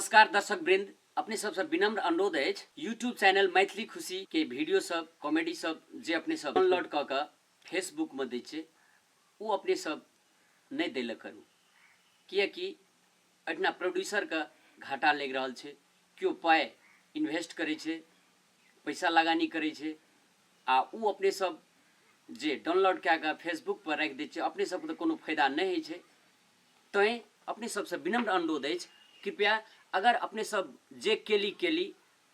नमस्कार दर्शक वृंद, अपने सबसे विनम्र अनुरोध अछि यूट्यूब चैनल मैथिली खुशी के वीडियो सब कॉमेडी सब जे अपने सब डाउनलोड कऽ कऽ फेसबुक में दै छियै ओ अपने सब नहि दै लए करू, किएकि एहिठिना प्रोड्यूसरके घाटा लागि रहल छै। केओ पाइ इन्वेस्ट करै छै, पैसा लगानी करै छै आ ओ अपने सब जे डाउनलोड कए कऽ फेसबुक पर राखि दै छियै, अपने सबके तऽ कोनो फायदा नहि होइ छै। तैँ अपने सबसँ विनम्र अनुरोध अछि, कृपया अगर अपने सब जे केली केली,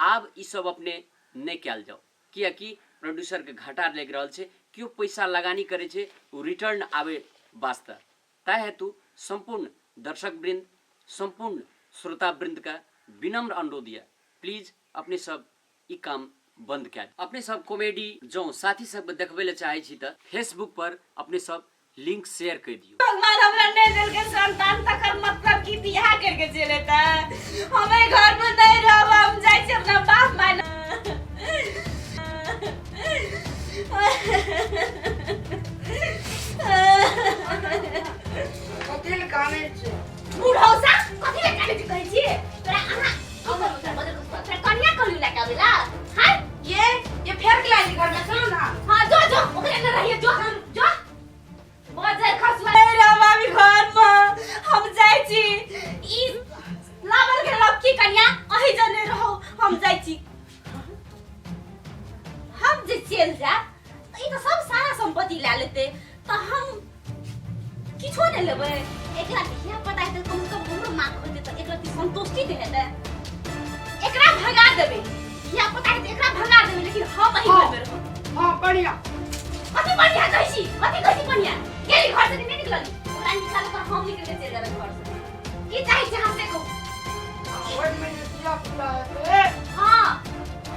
आब ई सब अपने नहि कयल जाउ, किएकि प्रोड्यूसरके घाटा लागि रहल छै। केओ पैसा लगानी करै छै ओ रिटर्न आबै वास्ते। ताहि हेतु सम्पूर्ण दर्शकवृन्द, सम्पूर्ण श्रोतावृन्दके विनम्र अनुरोध यऽ, प्लीज अपने सब ई काम बंद कए दियौ। अपने सब कॉमेडी जौं साथी सबके देखबै लए चाहै छी तऽ फेसबुक पर अपने सब लिंक शेयर कऽ दियौ। भगवान हमरा नहि देलकै संतान तकर मतलब की बियाह करके चलि एतै? हम एहि घर में नहीं रहब, हम जाइ छी अपना बाप माय लग। कथी लए कानै छै? बुढ़ौसा कथी लए कानै छै कहै छी तोरा? अहाँ की करू? तोरा बदल के तोरा कनिया कहलू लए के आबेला? हां, ये फेर के लाली घर में चलो ना। हां, जो जो ओकरे न रहिए, जो जो बजर खसुआ नहीं रहब अभी घर में, हम जाइ छी। ई लाबल के लबकी कनिया अही जने रहो, हम जाइ छी। हम जे चलि जायब तऽ ई तऽ सब सारा संपत्ति लए लेतै, तऽ हम किछो नहि लेबै। एकरा धिया पता हेतै, कम से कम हमरो माँ कहतै तऽ एकरा संतुष्टि नहि हेतै। एकरा भगा देबै, धिया पता हेतै एकरा भगा देबै, लेकिन हम अही घर में रहब। हाँ, बढ़िया। कथी बढ़िया कहै छी? कथी कहै छी बढ़िया? गेली घर से कि नहि निकलली? ओकरा निकाल पर हम निकल के चलि जेबै घर से। की चाहै छी अहाँ से कहू। ओहि में जे धिया पुता हेतै। हाँ।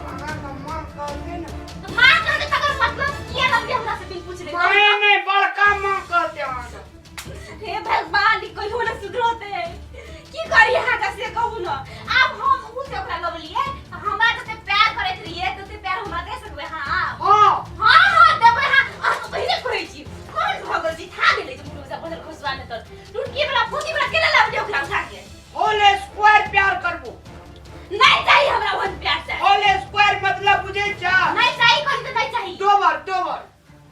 अहाँके माँ कहतै ने। तऽ माँ कहतै तकर मतलब किया लगलै हमरा से बिन पूछले? माँ नहि, बड़का माँ कहतै अहाँके। हे भगवान, ई कहियो न सुधरते। की करी अहाँके से कहू न। आब हम उ से ओकरा लबलियै तऽ हमरा जते प्यार करैत रहियै तते प्यार हमरा दे सकबै अहाँ आब? हाँ। हाँ हाँ, देबै। हाँ, अहाँके पहिले कहै छी, कोन भऽ गेल छी? था गेलै जे मुँह से बदल खसुआ ने तर टुटकी वाला फूटी वाला केना लाबलियै ओकरा उठा के? होल स्क्वायर प्यार करबो। नहीं चाहिए हमरा ओहन प्यार से। होल स्क्वायर मतलब बुझै छा? नहीं चाहिए कहली तऽ नहीं चाहिए। दो बार, दो बार।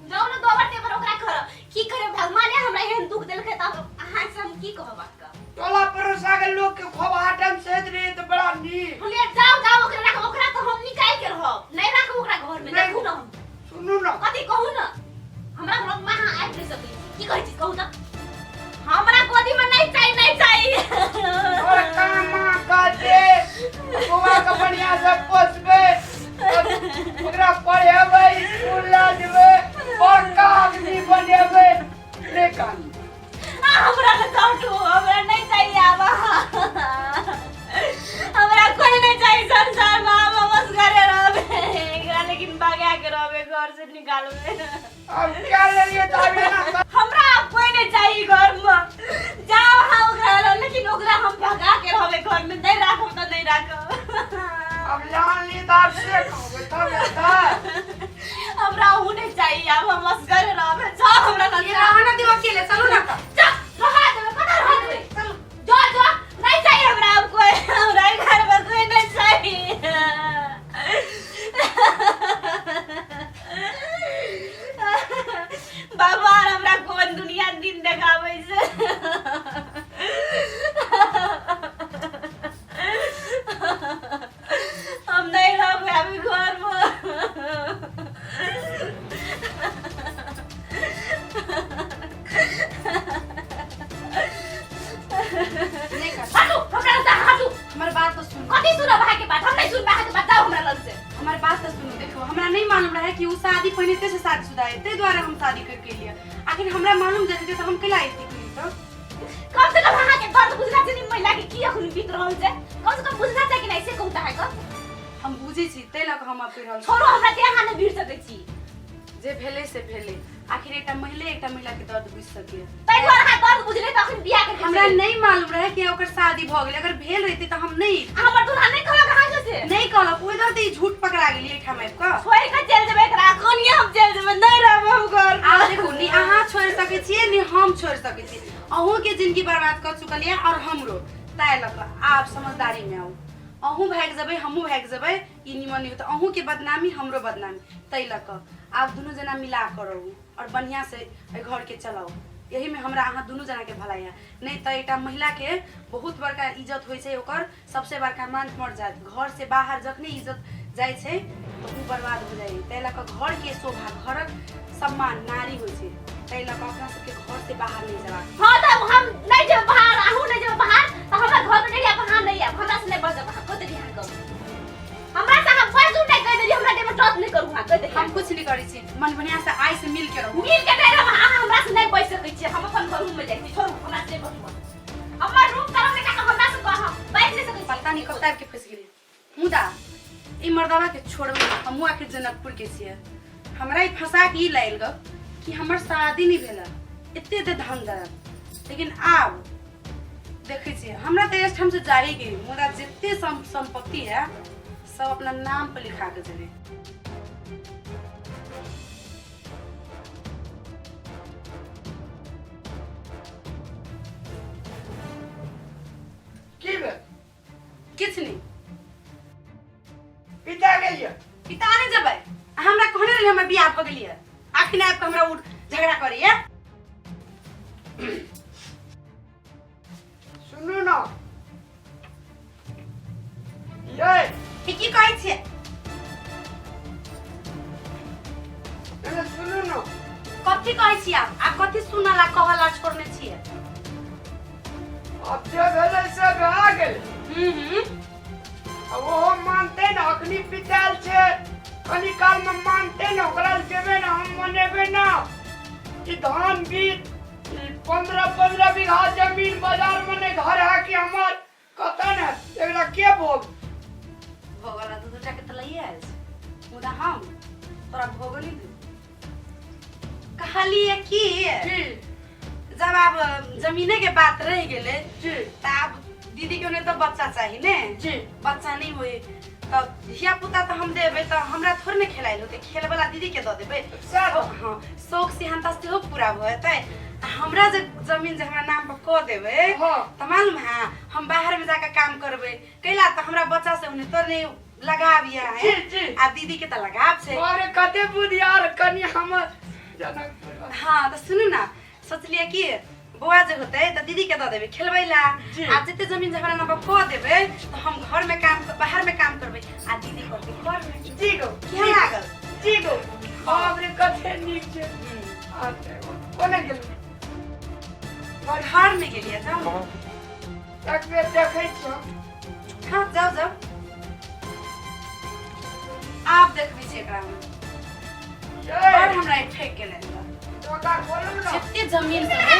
जाउ ने, दो बार तेबर ओकरा कर। की करे, भगवान हमरा एहन दुख देलकै तऽ अहाँ से हम की कहब अहाँके? टोला पड़ोसा के लोग के खूब आटन सेत रहे तो बड़ा नीक। हम ये जाओ जाओ, ओकरा राख, ओकरा तो हम निकाल के रहब, नहीं राखब ओकरा घर में। नहीं। देखू ना हम। सुनू ना। कथी कहू ना? हमरा घर में अहाँ आबि नहीं सकै। की कहै छी कहू तऽ? हमरा गोदी में नहीं चाहिए, नहीं चाहिए। और कामा कहते बौआ के बढ़िया से पोसबे, ओकरा पढ़ेबै, स्कूल लए जेबै, बड़का आदमी बनेबै। नहि कानी। आ, हमरा न काटू, हमरा नहीं चाहिए आब। हमरा कोई नहीं चाहिए संसार में, आब हम बस घरे रहबे। एकरा लेकिन भगा के रहबे, घर से निकालबे। अब क्या लेलिए तऽ आब एना हमरा आब कोई नहीं चाहिए घर में। जाओ हाँ ओकरा लग, लेकिन ओकरा हम भगा के रहबे घर में, नहीं राखब तऽ नहीं राखब। अब लान ली तऽ आब से कहबै तब हेतै। हमरा ऊ नहीं चाहिए आब, हम असगर रहबे। जाओ हमरा लग। ये रहना दियो अकेले, चलू ना तऽ। जा, रहा देबे, कतऽ रहा देबे? चलू, जो जो, नहीं चाहिए हमरा अब कोई, हमरा घर में कोई नहीं चाहिए। भगवान हमरा कोन दुनिया दिन देखाबै छै? हम नहीं रहबै अभी घरमे। नहीं कर। हटू हमरा से, हटू। हमर बात तो सुन। कथी सुनब अहाँके बात? हम नहीं सुनब अहाँके बात, जाउ हमरा लग से। हमर बात तो सुनू। देखो, हमरा नहीं मालूम रहे कि उ शादी पहले से शादीशुदा है, ताहि दुआरे हम शादी करके लिए। आखिर हमरा मालूम जते तो हम कैला अइती कहियो तो? कम से कम अहाँके दर्द बुझना छै नि, महिला के की अखन बीत रहल छै, कम से कम बुझना छै कि नहीं से कहू तऽ अहाँके? हम बुझै छी, ताहि लऽ कऽ हम आब कहि रहल छी। छोड़ू हमरा, देह अहाँ नहि भीड़ सकै छी। जे भेलै से भेलै। आखिर एकटा महिले एकटा महिला के दर्द बुझि सकैए। ताहि दुआरे अहाँ दर्द बुझले तऽ अखन बियाह करके हमरा चलि। नहीं मालूम रहे कि ओकर शादी भऽ गेलै। अगर भेल रहितै तऽ हम नहीं अइती। हमर दुल्हा नहि कहलक अहाँके से? नहीं कहलक। ओहि दुआरे तऽ ई झूठ पकड़ा गेली एहिठाम आबि कऽ। छोड़ि कऽ चलि जेबै एकरा अखनिये हम, चलि जेबै, नहि रहबै हम घर। आब देखू, नी अहाँ छोड़ि सकै छियै नी हम छोड़ि सकै छियै। अहूँके जिंदगी बर्बाद कऽ चुकल यऽ और हमरो। ताहि लऽ कऽ आब समझदारीमे आउ अहूँ भागि जेबै हमहूँ भागि जेबै ई निमन नहि होतै अहूँके बदनामी हमरो बदनामी ताहि लऽ कऽ आब दुनू जना मिला कऽ रहू आओर बढ़िआँसँ एहि घरके चलाउ एहिमे हमरा अहाँ दुनू जनाके भलाई है नहि तऽ एकटा महिलाके बहुत बड़का इज्जत होइ छै ओकर सबसे बड़का मान मर जायत घर से बाहर जखने इज्जत जाइ छै तऽ ओ बर्बाद हो जाइ ताहि लऽ कऽ घरके शोभा घरक सम्मान नारी होइ छै ताहि लऽ कऽ अपना सबके घर से बाहर नहि जेबाक। हाँ तऽ हम नहि जेबै बाहर, अहूँ नहि जेबै बाहर, तऽ हमरा घर में नहि आयब, अहाँ नहि आयब, हमरा से नहि बजब अहाँ, कहि देलियै अहाँके। हमरा से अहाँ बाजू नहि, कहि देलियै, हमरा देह में टच नहि करू अहाँ, कहि देलियै। हम कुछ नहीं करै छी, मन बढ़िया से आइ से मिल के रहू। मिल के नहि रहब, अहाँ हमरा से नहि बजि सकै छियै, हम अपन घर में जाइ छी, छोड़ू, हमरा से नहि बजू। हमर रूम तरफ नहि जाके हमरा से अहाँ बाजि नहि सकै छी। पता नहीं कब आबि के फंसि गेलियै। मुदा ई मर्दावा के छोड़बै हमहूँ आखिर जनकपुर के छियै हमरा ई फंसा के ई लायल गो कि हमर शादी नहीं भेल एते एते धन दरद लेकिन आब देखै छियै हमरा तऽ एहिठाम से जाही गई मुदा जते संपत्ति है सब अपना नाम पर लिखा के जेबै। की भेल? किछु नहि। पिता गेलियै? पिता नहि जेबै, हमरा कहने रहियै हमर बियाह भऽ गेलियै अखन आबि कऽ हमरा ओ झगड़ा करैया। सुनू ने यै। ई की कहै छियै? एने सुनू ने। कथी कहै छियै आब? आब कथी सुनला कहला छोड़ने छियै? आब जे भेलै से भए गेलै। हम्म हम्म आ ओहो मानतै ने, अखनी पितायल छै, कनी कालमे मानतै ने, ओकरा लए जेबै ने हम मनेबै ने। ई धान बीत ई 15-15 बीघा जमीन बाजारमे नहि घर है कि हमर कतऽ ने एकरा के भोग भोगला दू दूटा के तऽ लैए आयल छै मुदा हम तोरा भोग नहि दू कहलिए कि की जब आब जमीने के बात रह गेलै जी तऽ आब दीदी के तऽ बच्चा चाही ने जी बच्चा नहीं होई तऽ धिया पुता तऽ हम देबै तऽ हमरा थोड़े ने खेलायल होतै खेलवला दीदी के दऽ देबै। सएह। हाँ शौक सिहानता सेहो पूरा भऽ जेतै आ हमरा जे जमीन जे हमरा नाम पर कऽ देबै हाँ। तऽ मालूम है हम बाहर में जाके काम करबै कैला तऽ हमरा बच्चा से हुने तो नहीं लगाव या जी, जी। आ दीदी के तऽ लगाव छै। अरे कते बुधियार कनि हमर जनकपुर। हाँ तऽ सुनू ना सोचलिए कि बौआ जे होतै तऽ दीदी के दऽ देबै खेलबै ला जी। आ जते जमीन जे हमरा नाम पर कऽ देबै तऽ हम घर में काम बाहर में काम करबै आ दीदी करतै घर में। जी गो। केहन लागल? जी गो बाप रे कते नीक छै। अच्छा कोने गेलु? घर में गेलियै जाउ। एक बेर देखै छियौ। हाँ जाउ जाउ आब देखबै छी एकरा हम। यै। बड़ हमरा ई ठकि गेलै। टोका खोलू ने। जते जमीन सब है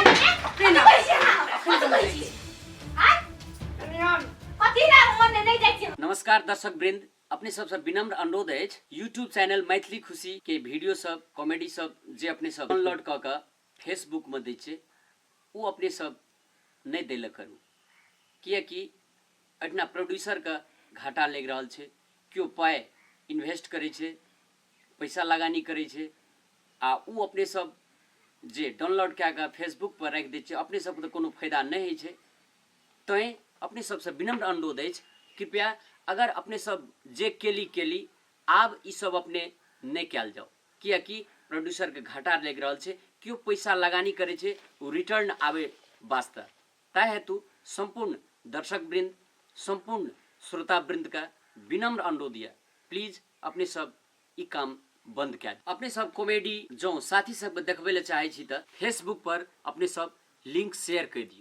अपने नाम कथी कहै छियै अहाँ हमरा? अखन कथी जमीन कहै छी? आँय? कनि आन। कथी लए ओने नहि जाइ छियै? नमस्कार दर्शक वृंद, अपने सबसँ विनम्र अनुरोध अछि यूट्यूब चैनल मैथिली खुशी के वीडियो सब कॉमेडी सब जे अपने सब डाउनलोड कऽ कऽ फेसबुक मे दै छियै ओ अपने सब नहि दै लए करू किएकि एहिठिना प्रोड्यूसरके घाटा लागि रहल छै। केओ पाइ इन्वेस्ट करै छै, पैसा लगानी करै छै आ ओ अपने सब जे डाउनलोड कए कऽ फेसबुक पर राखि दै छियै अपने सबके तऽ कोनो फायदा नहि होइ छै। तैँ अपने सबसँ विनम्र अनुरोध अछि कृपया अगर अपने सब जे केली केली आब ई सब अपने नहि कयल जाउ किएकि प्रोड्यूसरके घाटा लागि रहल छै। केओ पैसा लगानी करै छै ओ रिटर्न आबै वास्ते, ताहि हेतु सम्पूर्ण दर्शक वृंद सम्पूर्ण श्रोता वृंदके विनम्र अनुरोध यऽ प्लीज अपने सब ई काम बंद कए दियौ। अपने सब कॉमेडी जँ साथी सबके देखबै लए चाहै छी तऽ फेसबुक पर अपने सब लिंक शेयर कऽ दियौ।